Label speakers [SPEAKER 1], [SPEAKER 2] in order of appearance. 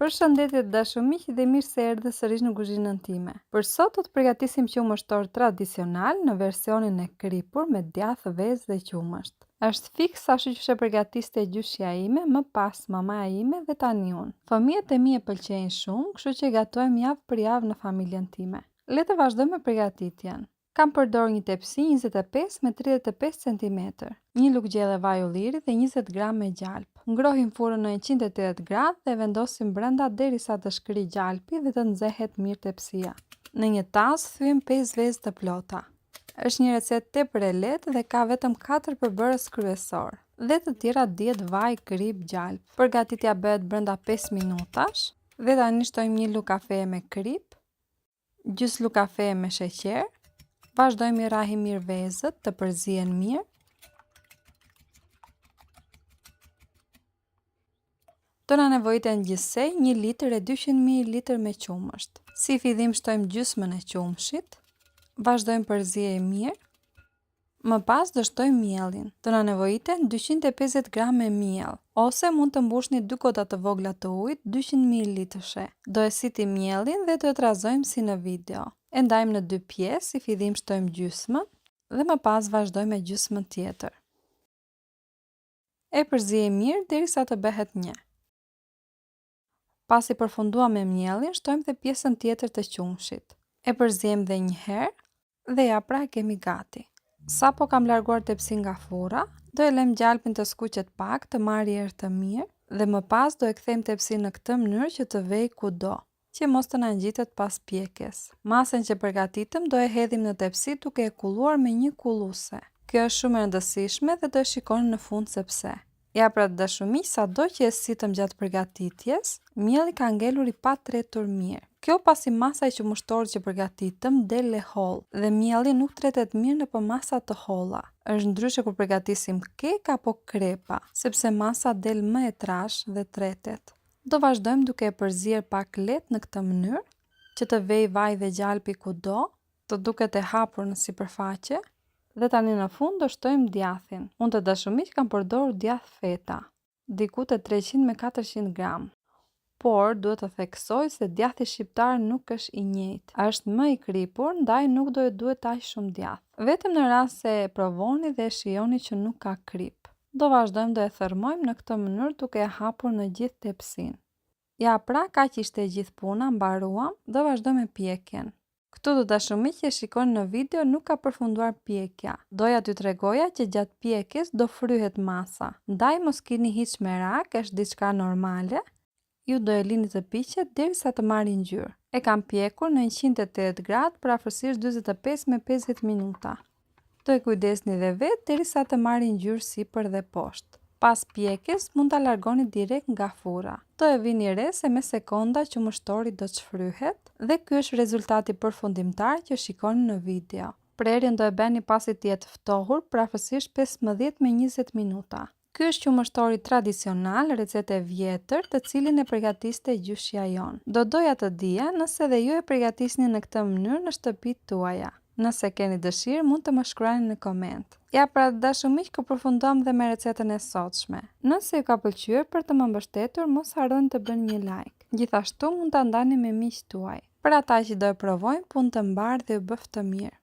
[SPEAKER 1] Përshëndetje të dashur miq dhe mirë se erdhët sërish në kuzhinën time. Për sot do të përgatisim qumështor tradicional në versionin e kripur me djathë, vezë dhe qumësht. Është fiks ashtu qysh e përgatiste gjyshja ime, më pas mamaja ime dhe tani unë. Fëmijët e mi e pëlqejnë shumë, kështu që e gatuajmë javë për javë në familjen time. Le të vazhdojmë me përgatitjen. Kam përdorur një tepsi 25 me 35 centimetër, një lugë gjelle vaj ulliri dhe 20 gram me gjalpë. Ngrohim furrën në 180 gradë dhe e vendosim brenda derisa të shkrijë gjalpi dhe të nxehet mirë tepsia. Në një tas thyejmë 5 vezë të plota. Është një recetë tepër e lehtë dhe ka vetëm 4 përbërës kryesorë. Dhe të tjerat dihet vaj, kripë, gjalpë. Përgatitja bëhet brenda 5 minutash dhe tani shtojmë një lugë kafeje me kripë, gjysë lugë kafeje me sheqer, vazhdojmë i rrahim mirë vezët të përzihen mirë. Do na nevojiten gjithsej 1 litër e 200 ml me qumësht. Si fillim shtojmë gjysmën e qumështit, vazhdojmë përziejmë mirë. Më pas do shtojmë miellin. Do na nevojiten 250 gram me miell, ose mund të mbushni dy gota të vogla të ujit 200 mililitërshe. Do e sitim miellin dhe do e trazojmë si në video. E ndajmë në dy pjesë, si fillim shtojmë gjysmën dhe më pas vazhdojmë me gjysmën tjetër. E përziejmë mirë derisa të bëhet një. Pasi përfunduam me miellin, shtojmë dhe pjesën tjetër të qumështit. E përziejmë dhe një herë dhe ja pra e kemi gati. Sapo kam larguar tepsinë nga furra, do e lëmë gjalpin të skuqet pak, të marrë erë të mirë dhe më pas do e kthejmë tepsinë në këtë mënyrë që të vejë kudo, që mos të na ngjitet pas pjekjes. Masën që përgatitëm do e hedhim në tepsi duke e kulluar me një kulluese. Kjo është shumë e rëndësishme dhe do e shikoni në fund se pse. Ja pra të dashur miq, sado që e sitëm gjatë përgatitjes, mielli ka ngelur i patretur mirë. Kjo pasi masa e qumështorit që përgatitëm del e hollë dhe mielli nuk tretet mirë nëpër masa të holla. Është ndryshe kur përgatisim kek apo krepa, sepse masa del më e trashë dhe tretet. Do vazhdojmë duke e përzier pak lehtë në këtë mënyrë, që të vejë vaji dhe gjalpi kudo, të duket e hapur në sipërfaqe dhe tani në fund do shtojmë djathin. Unë të dashur miq kam përdorur djathë feta, diku te 300 me 400 gram. Por duhet të theksoj se djathi shqiptar nuk është i njëjtë. Është më i kripur, ndaj nuk do e duhet aq shumë djathë. Vetëm në rast se e provoni dhe e shijoni që nuk ka kripë. Do vazhdojmë do e thërrmojmë në këtë mënyrë duke e hapur në gjithë tepsinë. Ja pra kaq ishte e gjithë puna, mbaruam, do vazhdojmë me pjekjen. Këtu të dashur miq e shikoni në video nuk ka përfunduar pjekja. Doja t'ju tregoja që gjatë pjekjes do fryhet masa. Ndaj mos kini hiç merak, është diçka normale, ju do e lini të piqet derisa të marri ngjyrë. E kam pjekur në 180 gradë përafërsisht 45 me 50 minuta. Do e kujdesni dhe vetë derisa të marri ngjyrë sipër dhe poshtë. Pas pjekjes mund ta largoni direkt nga furra. Do e vini re se me sekonda qumështori do çfryhet dhe ky është rezultati përfundimtar që shikoni në video. Prerjen do e bëni pasi të jetë ftohur përafërsisht 15 me 20 minuta. Ky është qumështori tradicional, recetë e vjetër, të cilin e përgatiste gjyshja jonë. Do doja të dija nëse dhe ju e përgatisni në këtë mënyrë në shtëpitë tuaja. Nëse keni dëshirë mund të më shkruani në koment. Ja pra të dashur miq ku përfunduam dhe me recetën e sotshme. Nëse ju ka pëlqyer për të më mbështetur mos harroni të bëni një like. Gjithashtu mund ta ndani me miqtë tuaj. Për ata që do e provojnë punë të mbarë dhe ju bëftë mirë.